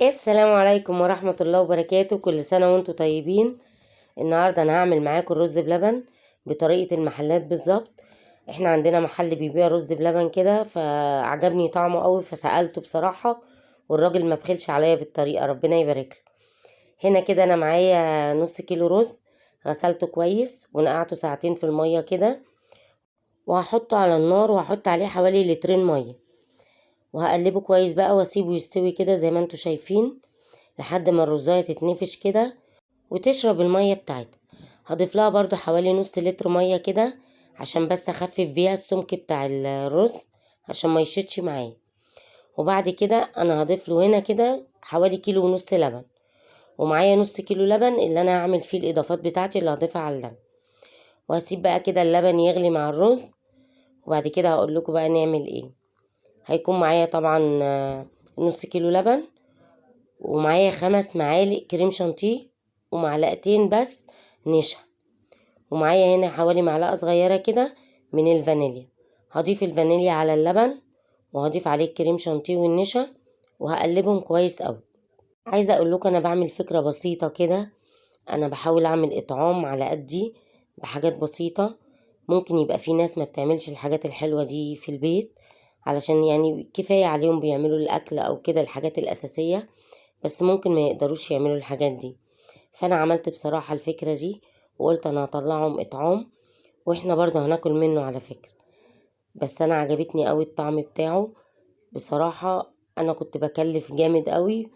السلام عليكم ورحمة الله وبركاته. كل سنة وانتم طيبين. النهاردة انا هعمل معاكم الرز بلبن بطريقة المحلات بالظبط. احنا عندنا محل بيبيع رز بلبن كده، فعجبني طعمه قوي فسألته بصراحة، والراجل ما بخلش عليا بالطريقة، ربنا يبارك له. هنا كده انا معايا نص كيلو رز، غسلته كويس ونقعته ساعتين في المية كده، وهحطه على النار وهحط عليه حوالي لترين مية، وهقلبه كويس بقى واسيبه يستوي كده زي ما انتوا شايفين لحد ما الرزايه تتنفش كده وتشرب المية بتاعتها. هضيف لها برضو حوالي نص لتر مية كده عشان بس اخفف بيها السمك بتاع الرز عشان ما يشيطش معايا. وبعد كده انا هضيف له هنا كده حوالي كيلو ونص لبن، ومعايا نص كيلو لبن اللي انا هعمل فيه الاضافات بتاعتي اللي هضيفها على اللبن. وهسيب بقى كده اللبن يغلي مع الرز، وبعد كده هقول لكم بقى نعمل ايه. هيكون معايا طبعا نص كيلو لبن، ومعايا 5 معالق كريم شانتيه، ومعلقتين بس نشا، ومعايا هنا حوالي معلقة صغيرة كده من الفانيليا. هضيف الفانيليا على اللبن، وهضيف عليه الكريم شانتيه والنشا، وهقلبهم كويس قوي. عايزة اقول لكم انا بعمل فكرة بسيطة كده، انا بحاول اعمل اطعام على قدي بحاجات بسيطة. ممكن يبقى في ناس ما بتعملش الحاجات الحلوة دي في البيت، علشان كفاية عليهم بيعملوا الأكل أو كده الحاجات الأساسية، بس ممكن ما يقدروش يعملوا الحاجات دي. فأنا عملت بصراحة الفكرة دي وقلت أنا هطلعهم إطعام، وإحنا برضه هناكل منه على فكرة. بس أنا عجبتني قوي الطعم بتاعه بصراحة. أنا كنت بكلف جامد قوي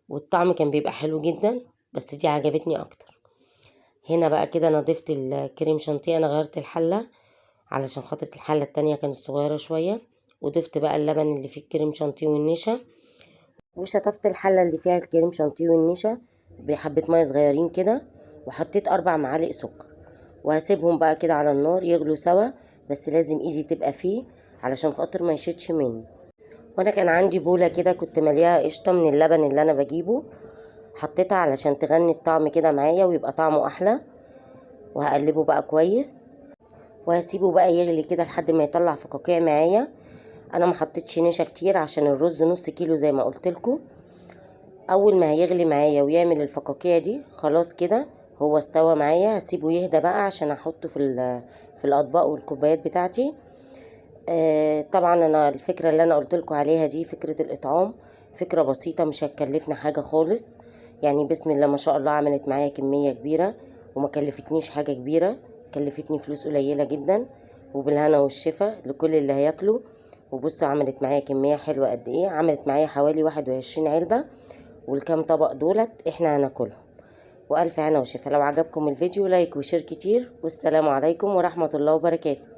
والطعم كان بيبقى حلو جدا، بس دي عجبتني أكتر. هنا بقى كده أنا ضفت الكريم شانتيه، أنا غيرت الحلة علشان خاطر الحلة التانية كانت صغيرة شوية، وضفت بقى اللبن اللي فيه الكريم شانتيه والنشا، وشطفت الحلة اللي فيها الكريم شانتيه والنشا بحبة مية صغيرين كده، وحطيت 4 معالق سكر، وهسيبهم بقى كده على النار يغلوا سوا. بس لازم ايدي تبقى فيه علشان خاطر ما يشيطش مني. وانا كان عندي بولة كده كنت ملياها قشطة من اللبن اللي انا بجيبه، حطيتها علشان تغني الطعم كده معايا ويبقى طعمه احلى. وهقلبه بقى كويس وهسيبه بقى يغلي كده لحد ما يطلع فقاقيع معايا. انا ما حطيتش نشا كتير عشان الرز نص كيلو زي ما قلت لكم. اول ما هيغلي معايا ويعمل الفقاقيع دي خلاص كده هو استوى معايا. هسيبه يهدى بقى عشان احطه في الاطباق والكوبايات بتاعتي. طبعا انا الفكره اللي انا قلت لكم عليها دي فكره الاطعام، فكره بسيطه مش هتكلفنا حاجه خالص. بسم الله ما شاء الله عملت معايا كميه كبيره وما كلفتنيش حاجه كبيره، كلفتني فلوس قليله جدا، وبالهنا والشفا لكل اللي هياكلوا. وبصوا عملت معايا كميه حلوه قد ايه، عملت معايا حوالي 21 علبه، والكام طبق دولت احنا هناكلهم. والف هنا وشفا. لو عجبكم الفيديو like و share كتير، والسلام عليكم ورحمه الله وبركاته.